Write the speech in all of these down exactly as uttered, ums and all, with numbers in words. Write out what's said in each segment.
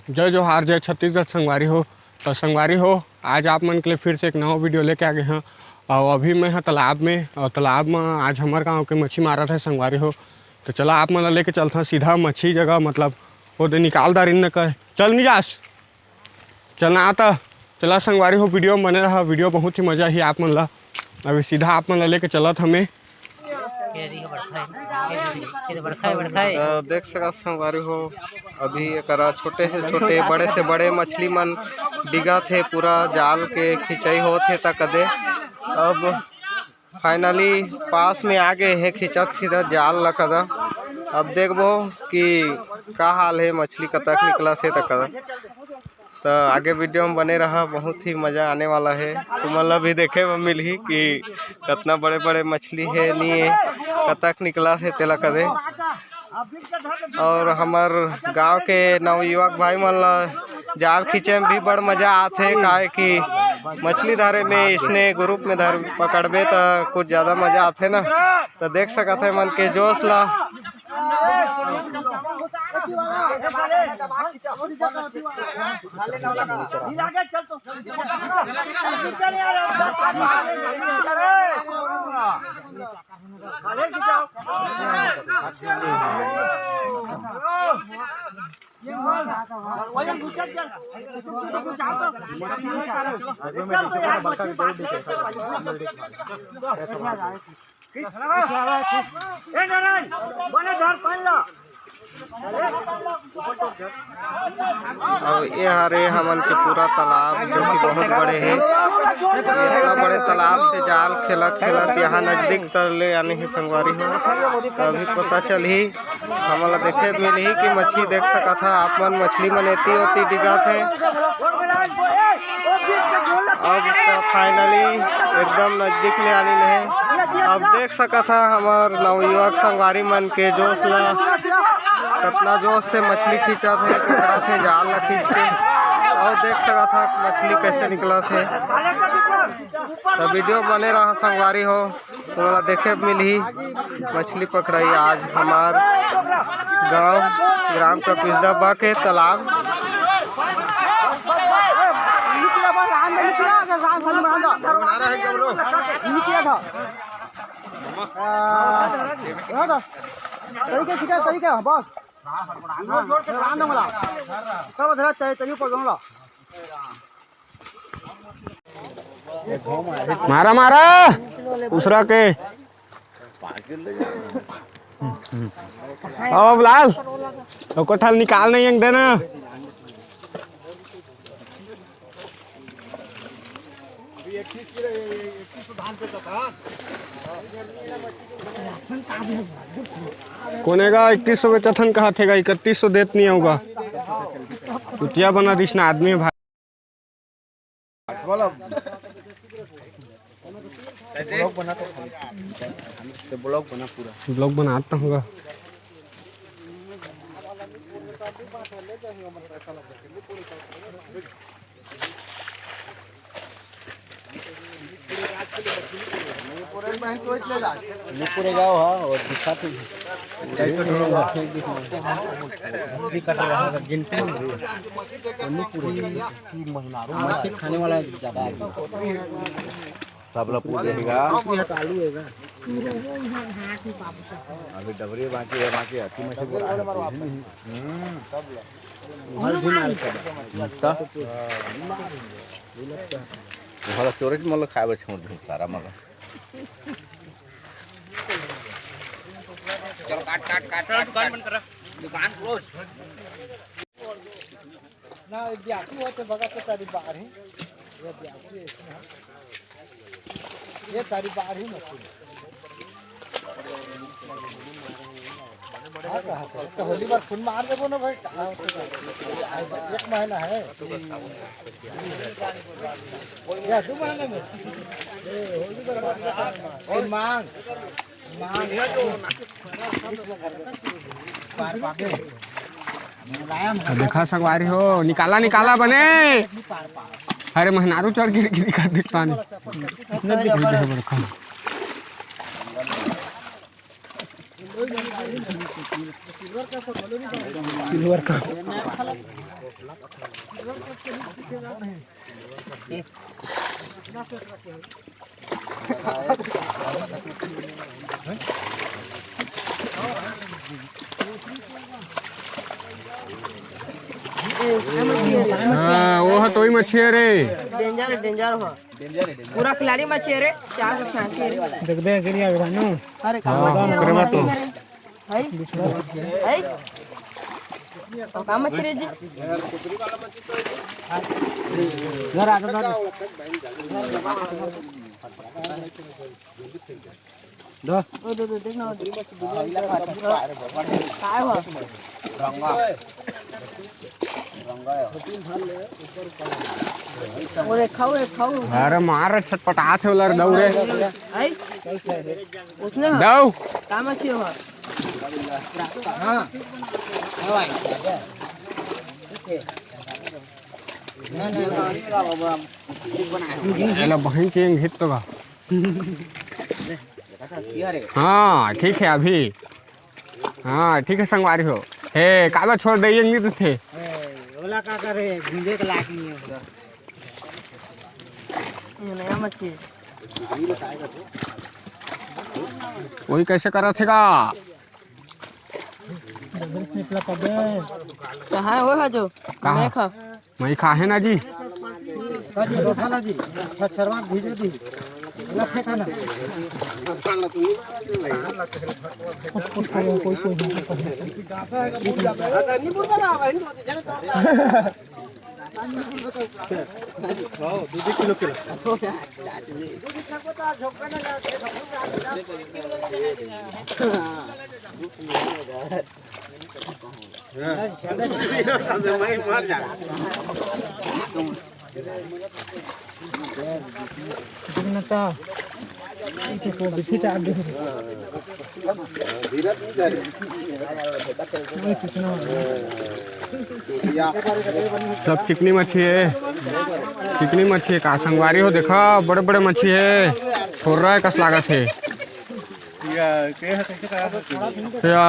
जय जोहार, जय छत्तीसगढ़ संगवारी हो। तो संगवारी हो, आज आप मन के लिए फिर से एक नवा वीडियो लेके आ गए हैं। और अभी मैं ह तालाब में, और तालाब में आज हमारे गांव के मच्छी मारत है संगवारी हो। तो चला, आप मन ला लेके चलता सीधा मच्छी जगह, मतलब वो दे निकाल दारिन न कहे, चल नहीं जास। चलना आता, चला संगवारी हो, वीडियो में बने रहा, वीडियो बहुत ही मजा ही आप मन ला। अभी सीधा आप मन ला लेके चलत हमें। ये देखिए बड़का है, ये देखिए, ये बड़का है, बड़का है। अ, देख सकत संगवारी हो, अभी एकरा छोटे से छोटे, बड़े से बड़े मछली मन डिगत हे, पूरा जाल के खिंचाई होत हे तक दे। अब finally पास में आ गए हे, खिंचत खिंचत जाल ला कदा। अब देखबो कि का हाल हे, मछली कतक निकलत हे त कदा। त आगे वीडियो में बने रहा, बहुत ही मजा आने वाला हे। तुमन ला भी देखे बर मिलही कि कतना बड़े बड़े मछली हे, नी हे, कतक निकलत हे तेला कदे। और हमर गांव के नवयुवक भाई मन ला जाल खींचे में भी बड़ मजा आथे, काहे कि मछली धरे में इसने ग्रुप में धर पकड़बे त कुछ ज्यादा मजा आथे ना। त देख सकत हे मन के जोश ला। ए नारायण, बने धर पानी ला। अब ये हरे हमन के पूरा तालाब, जो कि बहुत बड़े हे। इतना बड़े तालाब से जाल खेलत खेलत यहाँ नजदीक तर ले आने हे संगवारी हो। तो अभी पता चलही, हमन ला देखे मिलही कि मछली देख सकत हा आप मन, मछली मन एती ओती डिगत हे। अब तो finally एकदम नजदीक ले आनी हे। अब देख सकत हा हमर नवयुवक संगवारी मन के जोश ला, कतना जोश से मछली खींचत हे, पकड़त हे जाल ला खींच के। और देख सकत हा मछली कैसे निकलत हे। तो वीडियो बने रहा संगवारी हो। तुम्हारा देखे मिलही मछली पकड़ाई आज हमार गांव ग्राम कपिसदा बा के तालाब। तरीके खींचा, तरीके, बस। हाँ, राम दंगला। तब धरा, तरी, तरी ऊपर दंगला। मारा, मारा, उसरा के। अब, अब लाल, ओकर ठाल निकाल नहीं अंग देना। कोने का इक्कीस सौ बेचत हन, कहा थे का इकतीस सौ देत नहीं होगा। चुतिया बना दिस ना आदमी भाई। बोलो। ब्लॉग बना तो खाली। तो ब्लॉग बना पूरा। ब्लॉग बनाता हूँ। पूरे गाँव, हाँ, और दिखा तो भी कर रहा है, गिनती नहीं। मछली खाने वाला ज्यादा आदमी। सब ला पूछ लेगा। आलू है। अभी डबरी बाकी है, बाकी अति मछली बोला है। हम्म। तो? वो वाला चोरे के मतलब खाए बर छोड़ दे सारा मतलब। चलो काट, काट, काट, काट, दुकान बंद कर। दुकान क्लोज। ना, एक ब्यासी होते बगत के तारी बाहर ही। ये ब्यासी है इसमें। ये तारी बाहर ही मत। हाँ, कहा तो, तो होली बार फोन मार देबो ना भाई, कहाँ होते हैं? एक महीना है। या दो महीने में। ए, होली बार, ए, मांग, मांग। बार बार। देखा संगवारी हो, निकाला निकाला बने। अरे महनारू चढ़ गिर गिर कर देख पानी। इतना देख बड़का। सिल्वर का। हाँ, वो है तोई मछली है रे। डेंजर है, डेंजर हो। पूरा खिलाड़ी मछली है रे, चार सौ छियासी रे। देख बे, गिर गया भानु। अरे, हाँ, काम करे बात तो। है? है? और काम अच्छी रही जी। घर आ, घर आ। दो। ओ, दो, दो, देखना। काय हुआ? वो रे, खाओ, रे, खाओ। अरे मार रे, छटपटात हे ओला रे, दऊ रे। आई? उसने हाँ। दऊ। काम अच्छी हुआ। एला बहिन के घित तो बा। हाँ, ठीक है अभी। हाँ, ठीक है संगवारी हो। हे, काबर छोड़ दे, ये नहीं तो थे। ए, ओला का करे, घूंजे के लायक नहीं है उधर। ये नया मच्छी। वही कैसे करत हे का? कहाँ है वो है जो? कहाँ? मैं खा। मैं खा है ना जी। का जी, रोटा ला जी, छछरवा भीजे दी। लफे खाना। दू दू किलो किलो। सब चिकनी मच्छी है, चिकनी मच्छी है का संगवारी हो, देखा बड़े बड़े मच्छी है, थोड़ा है कस लागत है। या, के ह, कैसे करा सकते हैं? या।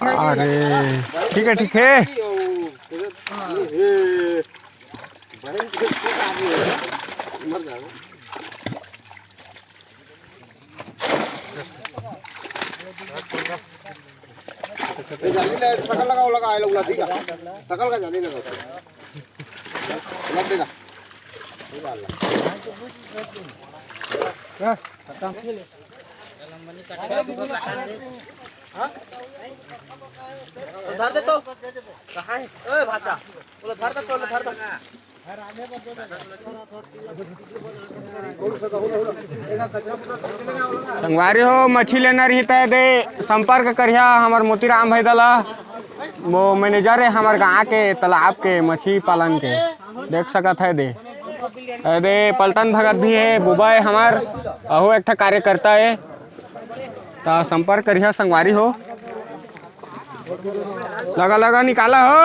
अरे, ठीक है, ठीक है। ए, जाली ले, सकल लगाओ, लगा, आए लोग ला, ठीक है? सकल का जाली लगाओ। लग देगा। हाँ? धर दे तो। कहाँ है? ए, भाचा। बोलो, धर दे तो, धर दे। संगवारी हो, मछली लेना रही त दे संपर्क करिहा हमर मोतीराम भाई दला, वो मैनेजर है हमर गाँव के तालाब के मछली पालन के, देख सकत है दे। दे पलटन भगत भी है, बुबा है हमर, अहू एक ठा कार्यकर्ता है, त संपर्क करिहा संगवारी हो। लगा लगा निकाला हो।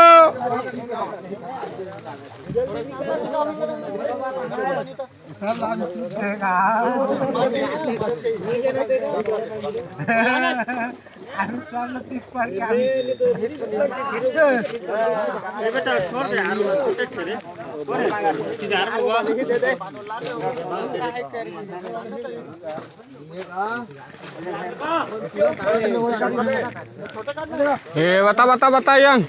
ए, बता, बता, बता, यंग।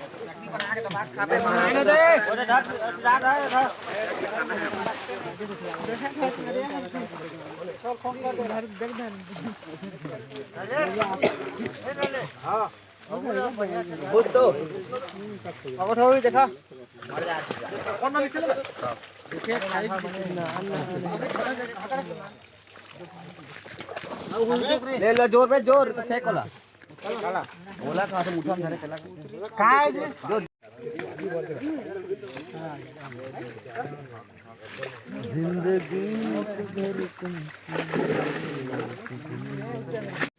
देखा। ले लो जोर पे, जोर फेंक वाला। ओला कहाँ से मुठा में धरे चला? काय जे?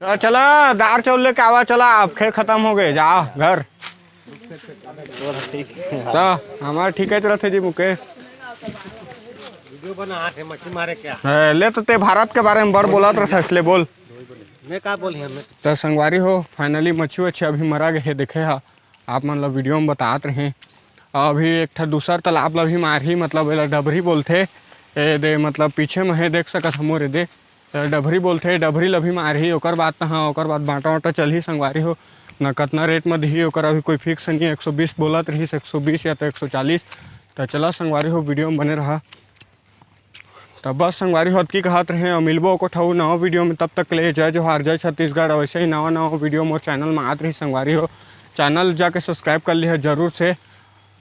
तो चला, दार चाउर लेके आवा, चला, अब खेल खतम हो गए, जा घर। तो हमार ठीक है चलत है जी मुकेश। वीडियो बना हाथ है, मछली मारे क्या? है, ले तो ते भारत के बारे में बड़ बोलत रहे, इसलिए बोल। मैं का बोली हमें? तो संगवारी हो, finally मछली वछली अभी मरा गए है, देखे हा, आप मन ला वीडियो में बतात रहे। अभी एक ठा दूसर तालाब ला भी मारही, मतलब एला डबरी बोलथे। ए दे, मतलब पीछे में हे, देख सकत हमो रे दे, एला डबरी बोलथे। डबरी ला भी मारही, ओकर बाद त हाँ, ओकर बाद बांटा वांटा चलही संगवारी हो। न कतना रेट में दिही, ओकर अभी कोई फिक्स नहीं है। एक सौ बीस बोलत रहिस, एक सौ बीस या तो एक सौ चालीस। तो चला संगवारी हो, वीडियो में बने रहा। तब बस संगवारी हो, अतकी कहत रहे, और मिलबो एको ठऊ नवा वीडियो में। तब तक के लिए जय जोहार, जय छत्तीसगढ़। और वैसे ही नवा नवा वीडियो मोर चैनल में आत रही संगवारी हो, चैनल जाके सब्सक्राइब कर लिहा जरूर से।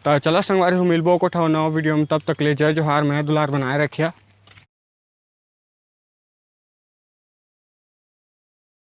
तो चला संगवारी हो, मिलबो एको ठऊ नवा वीडियो में। तब तक के लिए जय जोहार, मया दुलार बनाए रखिया।